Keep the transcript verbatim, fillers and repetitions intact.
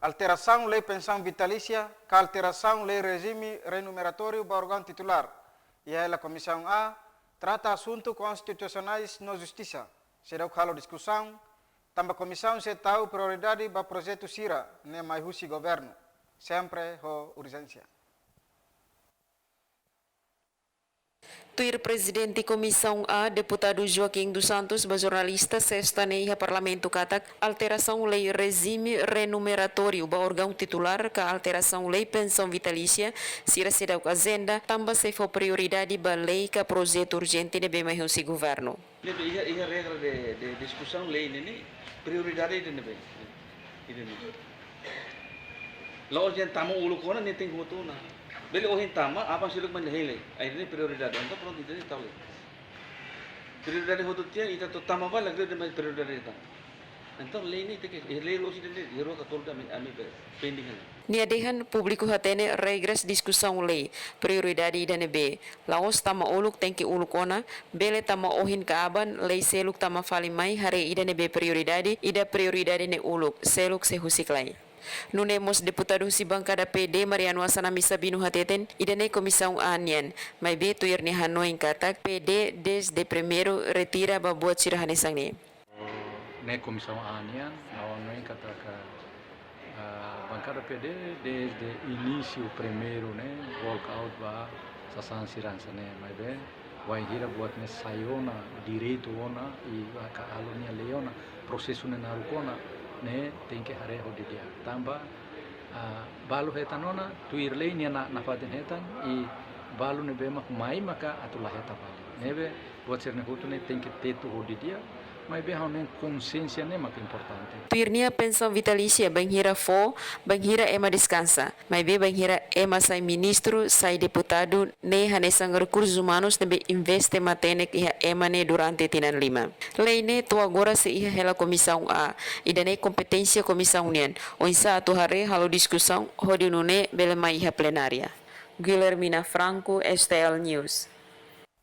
Alterasaun lei pensaun vitalísia ka alterasaun lei rejime renumeratóriu ba órgaun titulár. Iha hela Komisaun A, trata asuntu konstitusionais no justisa, seidauk halo diskusaun, tanba komisaun sei tau prioridade ba projetu sira ne'ebé mai husi governu, sempre ho urjénsia. Tuir Prezidente Komisaun A, Deputadu Joaquim dos Santos, ba jornalista sesta ne'e iha Parlamentu katak, alterasaun lei rejime renumeratóriu ba órgaun titulár ka alterasaun lei pensaun vitalísia, sira seidauk ajenda, tanba sei fó prioridade ba lei ka projetu urjente ne'ebé mai husi governu. Ne'ebé iha, iha regra de, de diskusaun lei ne'e, ne'e prioridade ida-ne'ebé. Ida-ne'e. La'ós dehan tama uluk ona, ne'e tenke hotu ona. Bele ohin tama, aban seluk mai dehan lei. Ai ne'e prioridade. Entaun prontu, ida-ne'e tau lei. Prioridade hotu tiha, ita atu tama ba, lagre de mai prioridade ita. Entaun lei ne'e tenke, eh, lei la'ós ida-ne'e, iha rua ka tolu ida ami, ami be, pending hela. Nia dehan públiku hatene regras diskusaun lei, prioridade ida-ne'ebé. La'ós tama uluk tenke uluk ona, bele tama ohin ka aban, lei seluk tama fali mai haree ida ne'ebé prioridade, ida prioridade ne'e uluk, seluk sei husik lai. Nune'e mós deputadu husi bankada P D, Mariano Assanami Sabino hateten, ida-ne'e Komisaun A nian, maibé tuir nia hanoin katak P D desde primeiru retira ba buat sira hanesan ne'e. Ne'e Komisaun A nian, ha'u hanoin katak, ah, bankada P D desde inísiu primeiru ne'e, walk out ba sasán sira hanesan ne'e, maibé, wainhira buat ne'e sai ona, direitu ona, i ka halo nia lei ona, prosesu ne'e naruk ona, ne'e tenke haree ho didi'ak. Tanba, ah, balu hetan ona, tuir lei nia na, nafatin hetan, i balu ne'ebé mak mai maka atu la hetan fali. Ne'ebé, buat sira-ne'e hotu ne'e tenke tetu ho didi'ak, maibé ha'u hanoin konsiénsia ne'e maka importante. Tuir nia pensaun vitalísia bainhira fó, bainhira ema deskansa. Maibé bainhira ema sai ministru, sai deputadu, ne'e hanesan rekursus umanus ne'ebé investe matenek iha ema ne'e durante tinan lima. Lei ne'e to'o agora sei iha hela Komisaun A, ida-ne'e kompeténsia Komisaun nian, oinsá atu haree halo diskusaun hodi nune'e bele mai iha plenária. Guilhermina Franco, S T L News.